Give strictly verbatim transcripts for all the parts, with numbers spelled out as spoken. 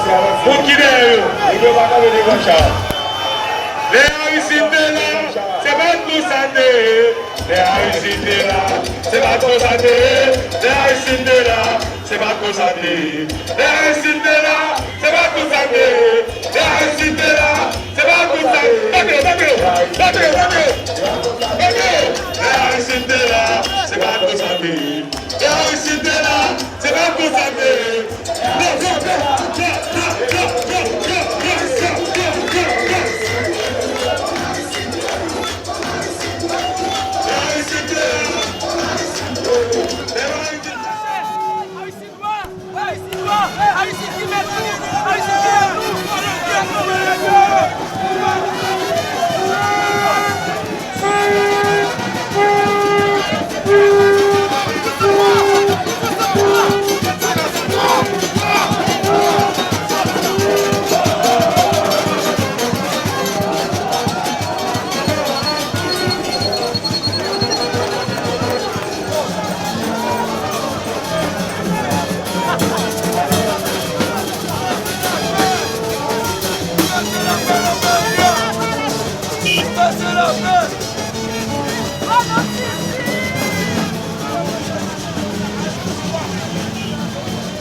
Moun ki dèyè yo, yo pa kanpe devan cha. Lè Aristide te la, se pa t konsa te ye. Lè Aristide te la, se pa t konsa te ye. Lè Aristide te la, se pa t konsa te ye. Lè Aristide te la, se pa t konsa te ye. Lè Aristide te la, se pa t konsa te ye. Tanpri, tanpri, tanpri, tanpri. Lè Aristide te la, se pa t konsa te ye. Lè Aristide te la, se pa t konsa te ye.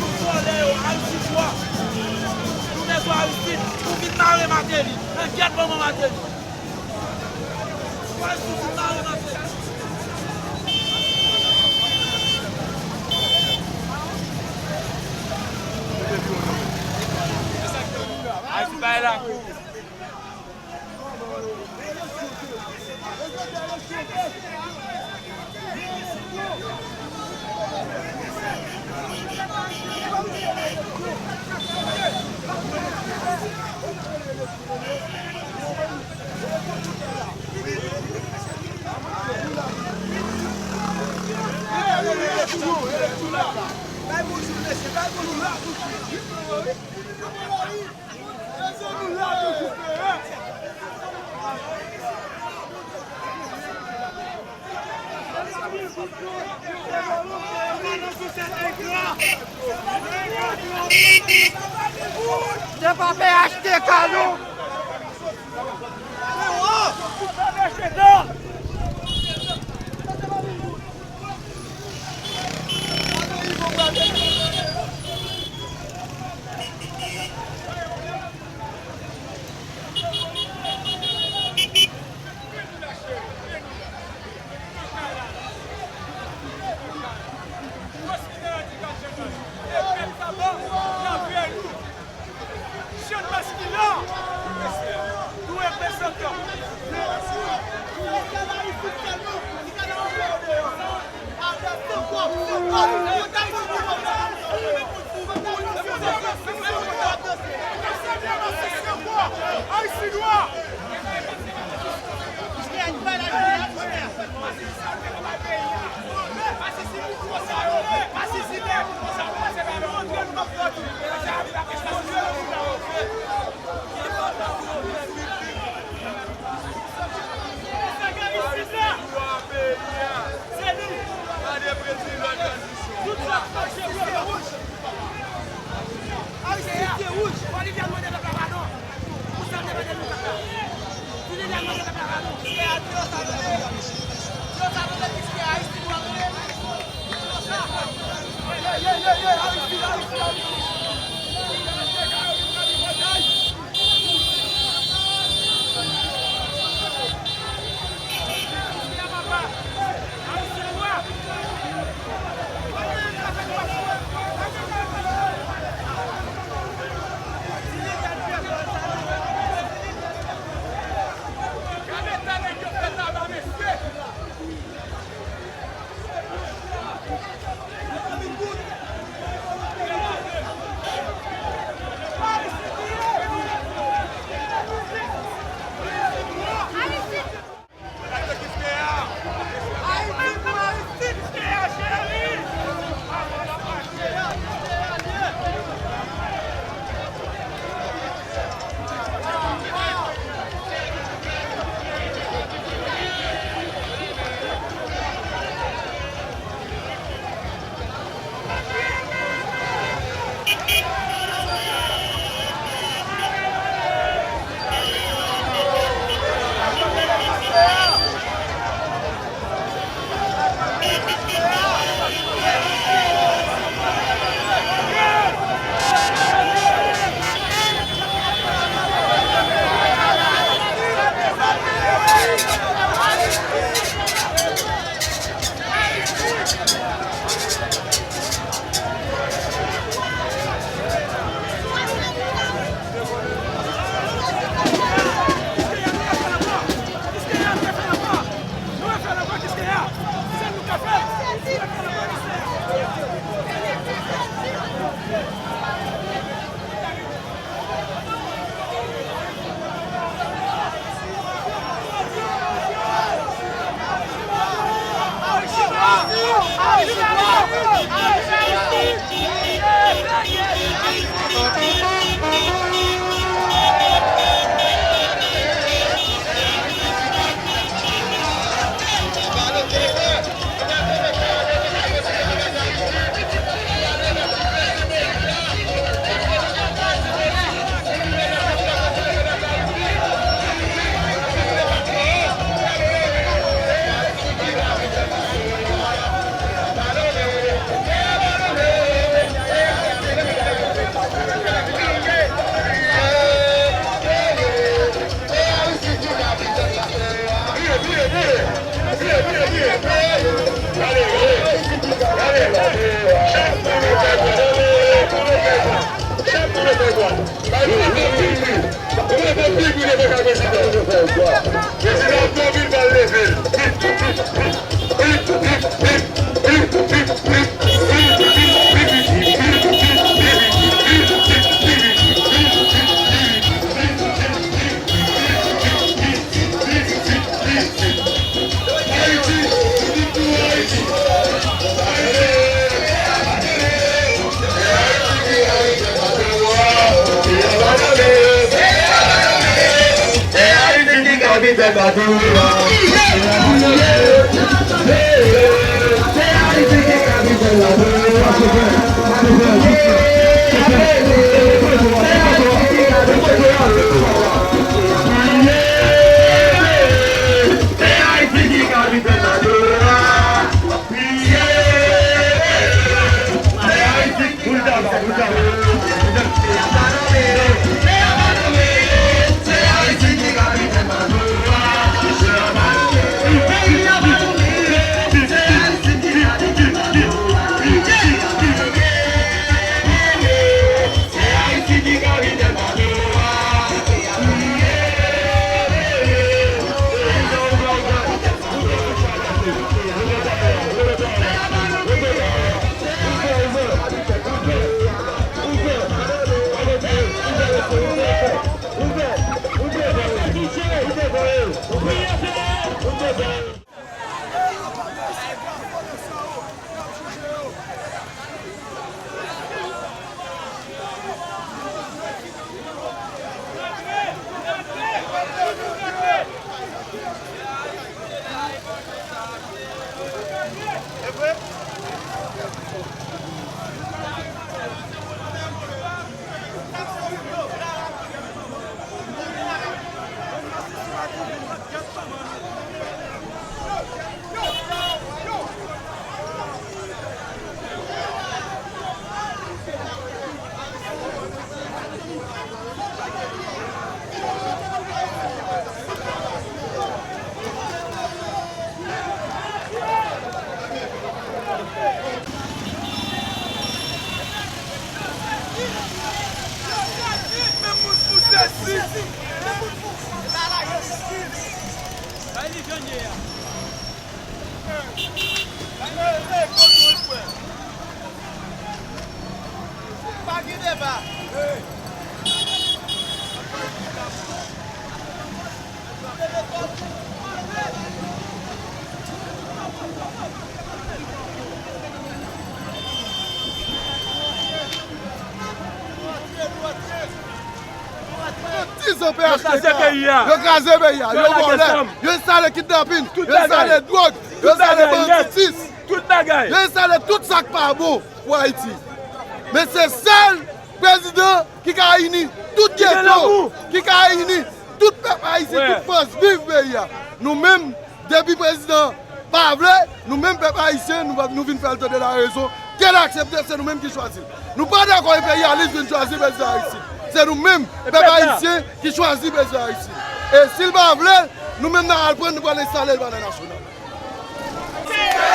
Tout vòlè yo, Aristide nwa. Nou bezwen Aristide pou vin mare Martelly. Men gyèt manman Martelly. Pou Aristide vin mare Martelly. Aristide bay lakou. Bay bonjou, mesye, bay bonjou la tout de suite. Mezanmi, la toujou fè. Se pa P H T K non. Chanmas ki la, nou reprezantan. Aristide se wouj. Fò Liliane mande pèp la padon. Pou sa l te mande nou pèp la. Si Liliane mande pèp la padon. Yo sa vle piske Aristide w ap rele. Yo sa. Ye, ye, ye, ye, Aristide, Aristide, Aristide. Gade ta nèg yo fè taba, mesye! Konfli pou depoze prezidan. Prezidan ap fè yon vil bal leve l. Yo kraze peyi a. Yo kraze peyi a. Yo vòlè. Yo enstale kidnapin. Yo enstale dwòg. Yo enstale banditis. Yo enstale tout sa k pa bon pou Ayiti. Men se sèl prezidan ki ka ini tout geto, ki ka ini tout pèp ayisyen, tout fòs viv peyi a. Nou menm, depi prezidan pa vle, nou menm pèp ayisyen, nou, nou vin fè l tande larezon, ke l aksepte, se nou menm ki chwazi l. Nou pa dakò enperyalis vin chwazi prezidan Ayiti. Se nou menm, pèp ayisyen, ki chwazi prezidan Ayiti. E si l pa vle, nou menm n a al pran, nou pral enstale l Palè Nasyonal. Premye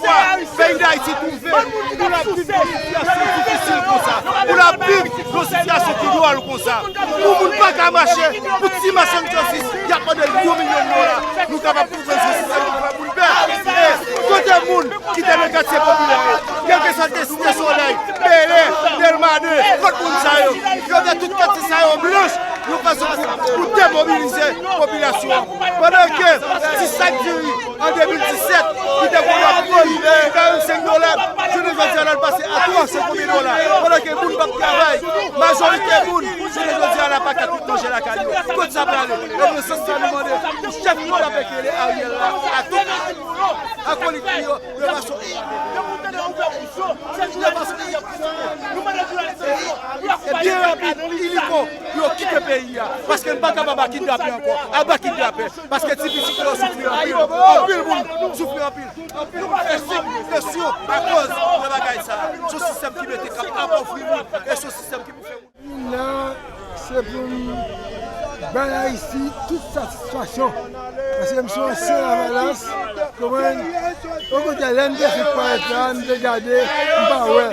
fwa peyi Dayiti twouve pou l ap viv nan sitiyasyon difisil konsa, pou l ap viv nan sitiyasyon ki dwòl konsa, pou moun pa ka mache, pou ti machann sosis, y ap mande l yon milyon dola, nou kapab pran sosis la, nou kapab moun pè. E kote moun ki te nan katye popilè yo, kèlkeswa te Site Solèy, Bèlè, Dèlma de, kot moun sa yo? Yo te tout katye sa yo blanch, yon fason pou, pou demobilize popilasyon an. Pandan ke ti sak diri an de mil disèt, ki te konn ap vann karannsenk dola, jounen jodi a la l pase a twa san konbyen dola. Pandan ke moun p ap travay, majorite moun, jounen jodi a la pa ka tout manje lakay yo. Kot sa prale? E nan sans sa nou mande pou chèf leta pèk rele Ariel la, ak tout akolit li yo, de fason, de fason, Iliko pou yo kite peyi a, paske n pa kapab ap kidnape ankò, ap ap kidnape, paske ti pitit yo soufri anpil, anpil moun soufri anpil, anpil moun fè sik, presyon akoz de bagay sa a. Se yon sistèm ki mete k ap apòvri moun, e se yon sistèm ki pou fè moun. Vin la, se pou m bay Ayiti tout satisfaksyon. Paske m se yon ansyen Lavalas, konprann? Okontrè, lè m te sot parèt la, m te gade, m pa wè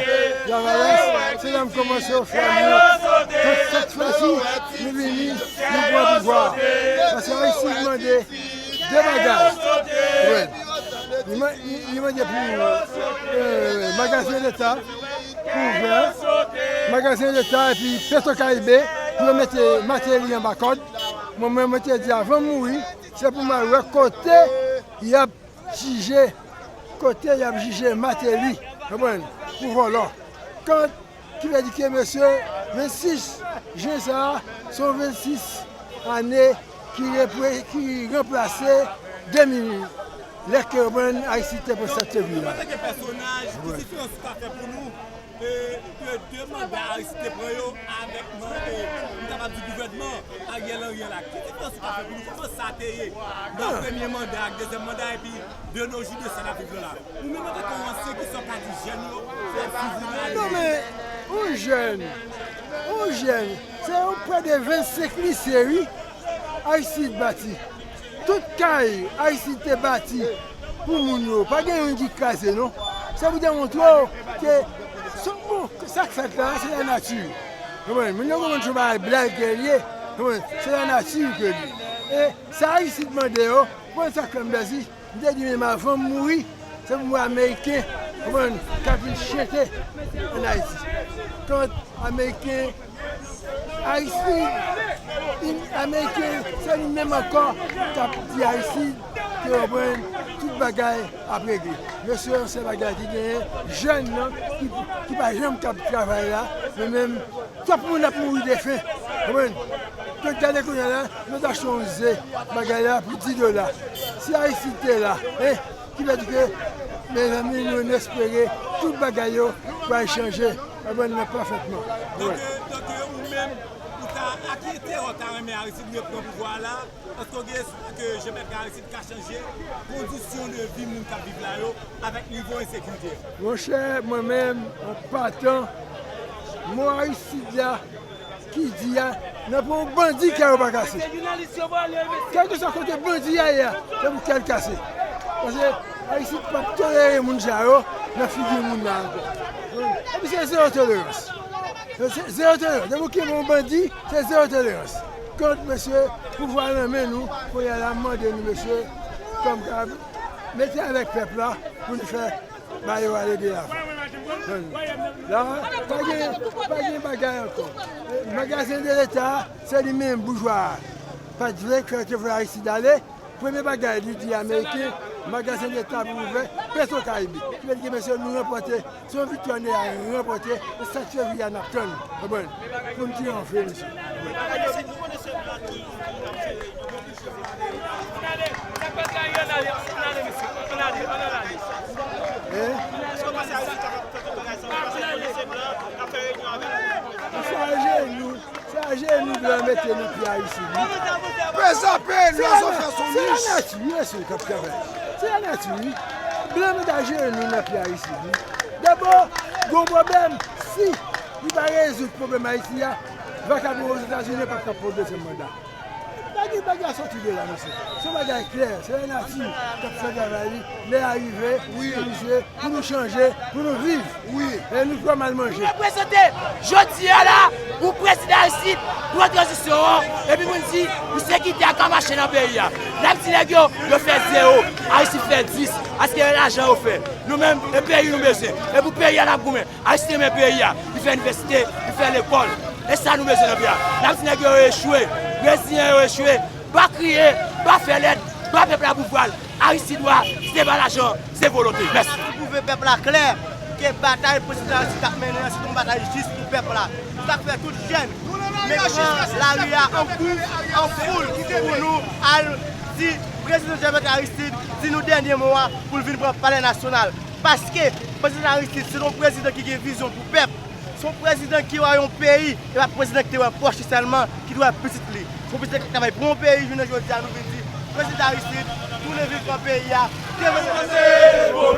Lavalas. Se la m kòmanse ofri nou. Donk, sèt fwa si, nou vini, nou pran pouvwa a. Paske Ayiti mande de bagay. Konprann? Li man-, li, li mande pou, euh, magazen Leta pou ouvè, magazen Leta epi Petro Caribe pou yo mete Martelly anba kòd. Mwen menm, mwen te di avan m mouri, se pou m al wè kote y ap jije, kote y ap jije Martelly, konprann, pou vòlò. Kant ki vle di ke, mesye, vennsis jen sa a, se yon vennsis ane ki repre-, ki ranplase de mil, lè ke, konprann, Ayiti te pran sèt fevriye la. Antanke pèsonaj, ki diferans ou ka fè pou nou, e, de de manda Aristide te pran yo avèk, e, m kapab di gouvènman Ariel Henry an la? Ki diferans ou ka fè pou nou? Kòman sa te ye nan premye manda ak dezyèm manda, epi de nos jours de sa n ap viv la? Ou menm antanke yon ansyen, kisa w ka di jèn yo pou y ap viv nan... Non, men, yon jèn, yon jèn, se yon prè de vennsenk lise, wi, Aristide bati. Tout kay Aristide te bati pou moun yo, pa gen youn ki kraze, non. Se pou demontre w ke, bon, sa k fèt la, se lanati. Konprann? Moun yo konprann se yon bagay blag ke l ye. Konprann? Se lanati ke l ye. E sa Aristide mande yo, konprann sa k fè m bèzi. M te di menm avan m mouri, se pou m wè Ameriken, konprann, k ap vin chante ann Ayiti. Kant Ameriken, Aristide, Ameriken, se li menm ankò k ap di Aristide ke, konprann, tout bagay ap regle. Mesye, se bagay ki genyen, jèn nan, ki, ki pa janm k ap travay la, men menm, twòp moun ap mouri de fen. Konprann? Donk, gade kounye a la, nou ta achte yon ze, bagay la pou dis dola. Si Aristide te la, en, ki vle di ke, mezanmi, nou, nou espere tout bagay yo pral chanje. Konprann nan pafètman. Donk, donk, ou menm, ou ta, a ki enterè w ta renmen Aristide reprann pouvwa a la? Èske w gen espwa ke Jean-Bertrand Aristide ka chanje kondisyon de vi moun k ap viv la yo avèk nivo ensekirite a? Monchè, mwen menm, an patan, mo Aristide la ki di a, nan pa yon bandi kè yo pa kase. Kèlkeswa kote bandi a ye a, se pou kè l kase. Paske Aristide p ap tolere moun sa yo nan figi moun nan ankò. Epi se zewo tolerans. Se zewo tolerans. Depi w kenbe yon bandi, se zewo tolerans. Kant mesye, pouvwa nan men nou, kounye a la m mande nou, mesye, kòm ka mete avèk pèp la pou nou fè ba yo ale de lavan. La, pa gen, pa gen bagay ankò. Magazen de Leta, se li menm boujwa a pa t vle, kè te vle Aristide ale, premye bagay li di Ameriken, magazen Leta pou ouvè, Petro Caribe. Ki vle di ke mesye nou ranpòte, se yon viktwa nou al ranpòte, e sèt fevriye a n ap tann, konprann, pou n triyonfe, mesye. Hein? Se ajenou, se ajenou blan mete nan pye Aristide, wi. Pèzape, nou zo fè son nich. Se lanati, wi, mesye, k ap travay. Se lanati, wi. Blan mete ajenou nan pye Aristide, wi. Dabò, gon pwoblèm, si li pa rezoud pwoblèm Ayiti a, vakabon Ozetazini p ap ka pran dezyèm manda. Bagay, bagay a sòti de la, mesye. Se yon bagay klè, se lanati k ap fè travay li. Lè a rive, wi, pou misye, pou nou chanje, pou nou viv. Wi. E nou twò mal manje. Nou reprezante jodi a la pou prezidan Aristide, pou tranzisyon an, epi pou n di misye kite a ka mache nan peyi a. N ap di nèg yo, yo fè zewo, Aristide fè dis. Paske e lajan yo fè. Nou menm, e peyi nou bezwen. E pou peyi a n ap goumen. Aristide renmen peyi a, li fè inivèsite, li fè lekòl. E sa nou bezwen nan peyi a. N ap di nèg yo echwe, reziyen yo echwe, pa kriye, pa fè lèd, ba pèp la pouvwa l. Aristide wa, se pa lajan, se volonte. Mèsi. N ap pwouve pèp la klè ke batay prezidan Aristide ap mennen an, se yon batay jis pou pèp la. Sa k fè tout jèn, men pran lari a an gwoup, an foul, pou nou al di prezidan Jean-Bertrand Aristide, di nou dènye mo a pou l vin pran Palè Nasyonal. Paske prezidan Aristide, se yon prezidan ki gen vizyon pou pèp. Se yon prezidan ki wè yon peyi, e pa prezidan ki te wè pòch li sèlman, ki te wè pitit li. Se yon prezidan k ap travay pou yon peyi, jounen jodi a nou vin di, prezidan Aristide, tounen vin pran peyi a, defann